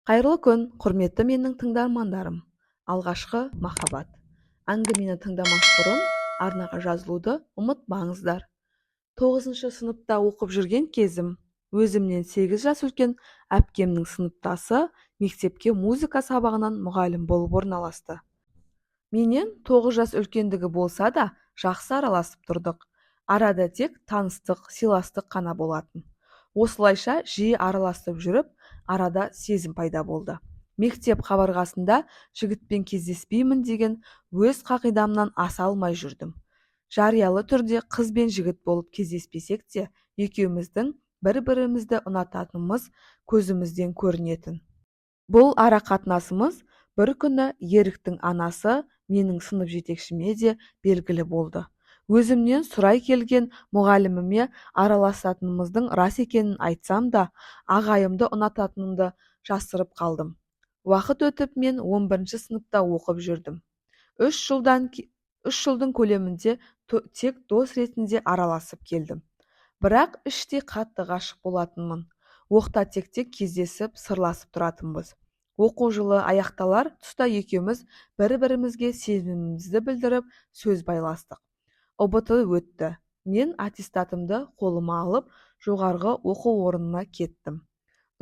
Қайырлы күн, құрметті менің тыңдармандарым! Алғашқы махаббат. Әңгімені тыңдамас бұрын арнаға жазылуды ұмытпаңыздар. Тоғызыншы сыныпта оқып жүрген кезім. Өзімнен 8 жас үлкен әпкемнің сыныптасы мектепке музыка сабағынан мұғалім болып орналасты. Менен 9 жас үлкендігі болса да, жақсы араласып тұрдық. Арада тек таныстық, сыйластық қана болатын. Осылайша жиі араласып жүріп, арада сезім пайда болды. Мектеп қабырғасында жігітпен кездеспеймін деген өз қағидамнан аса алмай жүрдім. Жариялы түрде қыз бен жігіт болып кездеспесек те, екеуміздің бір-бірімізді ұнататынымыз көзімізден көрінетін. Бұл ара-қатынасымыз бір күні Еріктің анасы, менің сынып жетекшіме де белгілі болды. Өзімнен сұрай келген мұғаліміме араласатынымыздың рас екенін айтсам да, ағайымды ұнататынымды жасырып қалдым. Уақыт өтіп, мен 11-ші сыныпта оқып жүрдім. 3 жылдың көлемінде тек дос ретінде араласып келдім. Бірақ іштей қатты ғашық болатынмын. Оқта-текте кездесіп, сырласып тұратынбыз. Оқу жылы аяқталар тұста екеуміз бір-бірімізге сезімімізді білдіріп, сөз байластық. ҰБТ өтті. Мен аттестатымды қолыма алып, жоғарғы оқу орнына кеттім.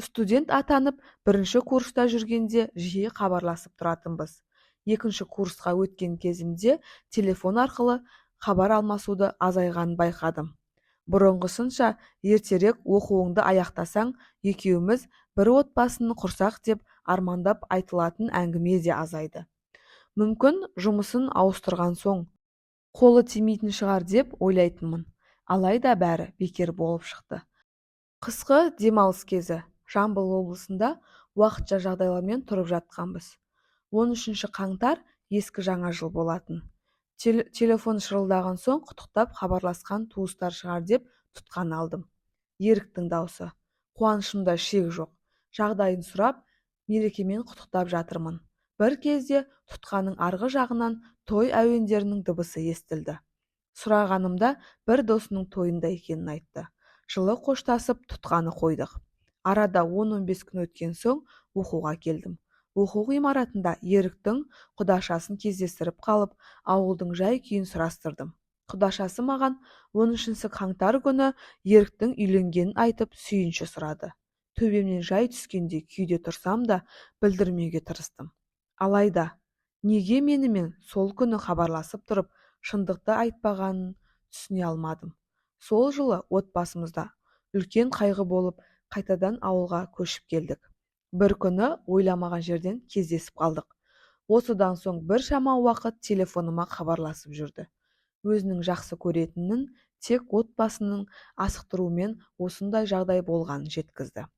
Студент атанып, бірінші курста жүргенде жиі хабарласып тұратынбыз. Екінші курсқа өткен кезімде телефон арқылы хабар алмасуды азайғанын байқадым. Бұрынғысынша ертерек оқуыңды аяқтасаң, екеуміз бір отбасын құрсақ деп армандап айтылатын әңгіме де азайды. Мүмкін, жұмысын ауыстырған соң қолы тимейтін шығар деп ойлайтынмын. Алайда бәрі бекер болып шықты. Қысқы демалыс кезі. Жамбыл облысында уақытша жағдайлармен тұрып жатқанбыз. 13 қаңтар ескі жаңа жыл болатын. Телефон шырылдаған соң, құттықтап хабарласқан туыстар шығар деп тұтқаны алдым. Еріктің даусы. Қуанышымда шек жоқ. Жағдайын сұрап, мерекемен құттықтап жатырмын. Бір кезде тұтқаның арғы жағынан той әуендерінің дыбысы естілді. Сұрағанымда, бір досының тойында екенін айтты. Жылы қоштасып, тұтқаны қойдық. Арада 10-15 күн өткен соң оқуға келдім. Оқу ғимаратында Еріктің құдашасын кездестіріп қалып, ауылдың жай-күйін сұрастырдым. Құдашасы маған 13 қаңтар күні Еріктің үйленгенін айтып, сүйінші сұрады. Төбемнен жай түскендей күйде тұрсам да, білдірмеуге тырыстым. Алайда неге менімен сол күні хабарласып тұрып, шындықты айтпағанын түсіне алмадым. Сол жылы отбасымызда үлкен қайғы болып, қайтадан ауылға көшіп келдік. Бір күні ойламаған жерден кездесіп қалдық. Осыдан соң біршама уақыт телефоныма хабарласып жүрді. Өзінің жақсы көретінін, тек отбасының асықтыруымен осындай жағдай болғанын жеткізді.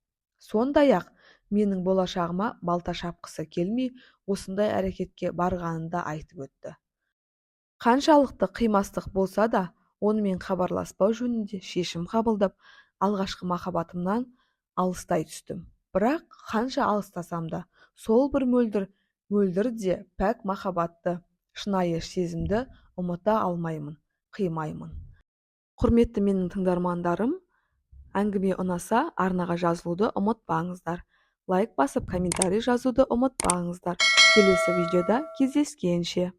Сондай-ақ менің болашағыма балта шапқысы келмей, осындай әрекетке барғанын да айтып өтті. Қаншалықты қимастық болса да, онымен хабарласпау жөнінде шешім қабылдап, алғашқы махаббатымнан алыстай түстім. Бірақ қанша алыстасам да, сол бір мөлдір, мөлдір де пәк махаббатты, шынайы сезімді ұмыта алмаймын, қимаймын. Құрметті менің тыңдармандарым, әңгіме ұнаса, арнаға жазылуды ұмытпаңыздар. Лайк басып, комментарий жазуды ұмытпаңыздар. Келесі видеода кездескенше!